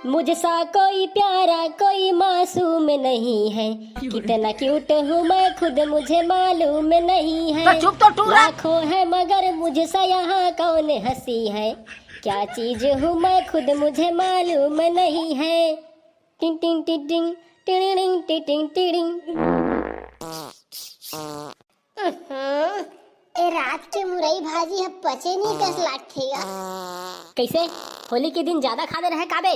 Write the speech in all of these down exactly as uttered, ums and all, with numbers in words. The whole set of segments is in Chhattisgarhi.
मुझसा कोई प्यारा, कोई मासूम नहीं है। कितना क्यूट हूँ मैं खुद, मुझे मालूम नहीं है। तो चुप तो टूरा। लाखों है मगर मुझसा यहाँ कौन हंसी है। क्या चीज हूँ मैं खुद, मुझे मालूम नहीं है। टिंग टिंग टिंग टिंग, टिड़िंग टिटिंग टिड़िंग। हम्म, ए रात के मुरई भाजी ह पचे नहीं कस लागथे गा। कैसे? होली के दिन ज्यादा खा दे रहे काबे?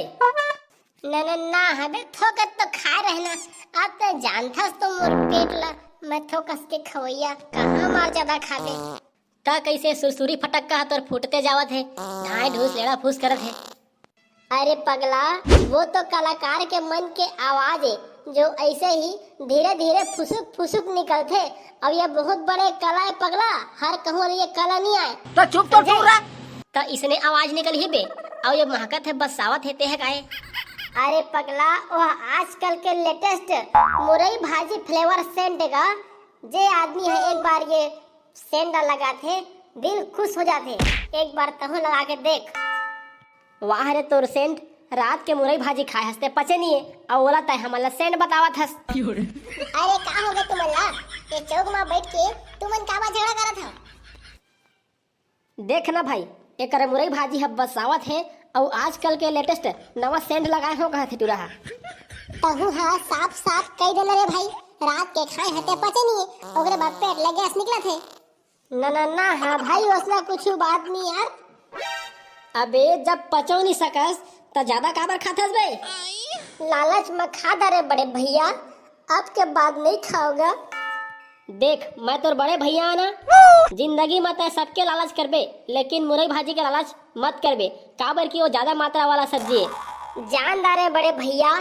न, न, ना हबे, थोकस तो खाए रहना। अब ते जानथस तो मोर पेट ला, मैं थोकस के खवैया, कहाँ मार ज्यादा खाबे। त कैसे सुरसुरी फटक्का ह तोर फूटते जावत हे, ढाई ढूस लेड़ा फूस करत हे। अरे पगला, वो तो कलाकार के मन के आवाज है, जो ऐसे ही धीरे धीरे फुसुक फुसुक निकलथे। अब ये बहुत बड़े कला है पगला, हर कहूँ ये कला नहीं आए। तो चुप तो समझे? टूरा। त इसने आवाज निकल ही बे, अब ये महकत है, बसावत है, तेह गाए। अरे पगला, वो आजकल के लेटेस्ट मुरई भाजी फ्लेवर सेंट का, जे आदमी है एक बार ये सेंट ला लगाथे, दिल खुश हो जाथे। एक बार तहूँ लगा के देख। वाह रे तोर सेंट, रात के मुरई भाजी खाए हस ते पचे नहीं है, अउ ओला तय हमन ला सेंट बतावत हस। अरे का हो गया तुमन ला? ये चौक मा बैठ के तुमन काबर झगड़ा करत हव? देख ना भाई, एकर मुरई भाजी ह बसावत हे, अउ आजकल के लेटेस्ट नवा सेंट लगाए हो कहत हे टूरा हा। तहूँ हा साफ साफ कह देना रे भाई, रात के खाए हते पचे नहीं, ओकरे बाद पेट ले गैस निकलत हे। ना, ना, ना, हाँ भाई, ओसना कुछ बात नहीं यार। अबे, जब पचो नहीं सकस, त ज्यादा काबर खाथस बे? लालच में खा डारे बड़े भैया, अब के बाद नहीं खाओगा। देख, मैं तोर बड़े भैया है ना, जिंदगी में तय सबके लालच करबे, लेकिन मुरई भाजी के लालच मत करबे, काबर कि वो ज्यादा मात्रा वाला सब्जी है। जान डारे बड़े भैया,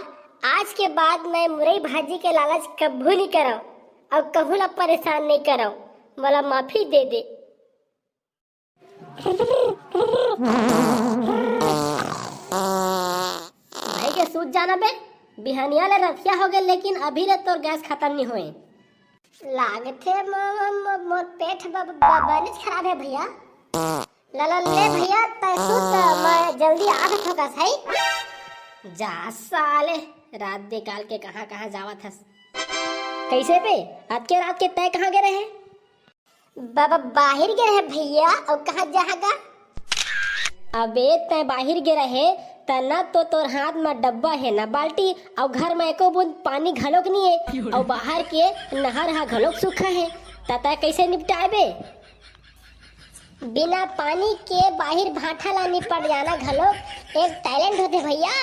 आज के बाद मैं मुरई भाजी के लालच कभू नहीं करव। अब कहूँ ला परेशान नहीं करव, मोला माफी दे दे। भाई के सूत जाना बे, बिहनिया ले रतिया हो गए, लेकिन अभी ले तोर गैस खत्म नहीं होए। लागथे म-, म-, म-, मोर पेट ब-, ब-, बनेच खराब है भैया। लाला ले भैया, तै सूत, मैं जल्दी आत थोकस है। जा साले, रात निकाल के कहाँ कहाँ जावत हस? कैसे बे? अतके रात के तय कहाँ गे रहे? बाबा बाहिर गे रहे भैया, अउ कहाँ जाहगा? अबे तय बाहिर गे रहे, त न तो तोर हाथ म डब्बा हे न बाल्टी, अउ घर म एको बूंद पानी घलोक नहीं है, अउ बाहर के नहर हा घलोक सूखा है, त तय कैसे निपटाबे? बिना पानी के बाहिर भाठा ला निपट जाना घलोक एक टैलेंट होथे भैया।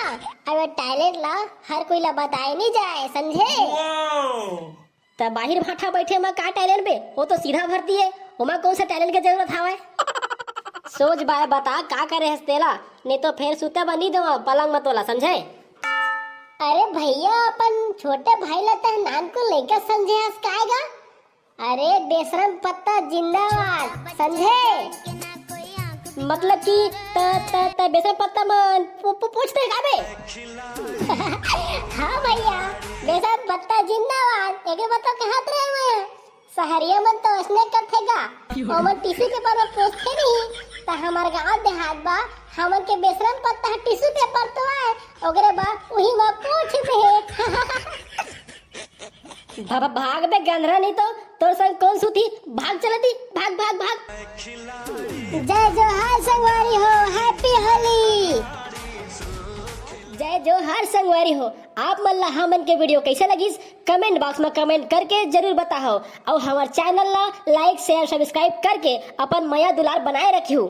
अब ये टैलेंट ला हर कोई ला बताए नहीं जाए, समझे? त बाहिर भाठा बैठे म का टैलेंट बे? वो तो सीधा भरती है, ओमा कौन सा टैलेंट के जरूरत हवय? सोच बाय बता का करे हस तेला, नहीं तो फेर सुते बर नहीं देवा पलंग म तोला, समझे? अरे भैया, अपन छोटे भाई ला तह नानकुन लइका समझे हस काय गा? अरे बेशरम पत्ता जिंदाबाद, समझे? मतलब कि त, त, त बेशरम पत्ता म पू-, पू-, पूछते का बे? हाँ भैया, बेशरम पत्ता जिंदाबाद, एके बात तो कहत रहे मैं। सहरिया मन तो असने करथे गा, ओमन टिश्यू पेपर म पोंछथे नहीं, त हमर गांव देहात बा, हमन के बेशरम पत्ता ह टिश्यू पेपर तो आय, ओकरे बाद उही म पोंछ दे। भा-, भा-, भाग बे गंधरा, नहीं तो तोर संग कौन सुती, भाग चलती, भाग, भाग, भाग। जय जोहार संगवारी हो, हैप्पी होली। जय जोहार संगवारी हो, आप मन ला हमन के वीडियो कैसे लगिस, कमेंट बॉक्स में कमेंट करके जरूर बताओ, और हमारे चैनल ला लाइक, शेयर, सब्सक्राइब करके अपन मया दुलार बनाए रखियो।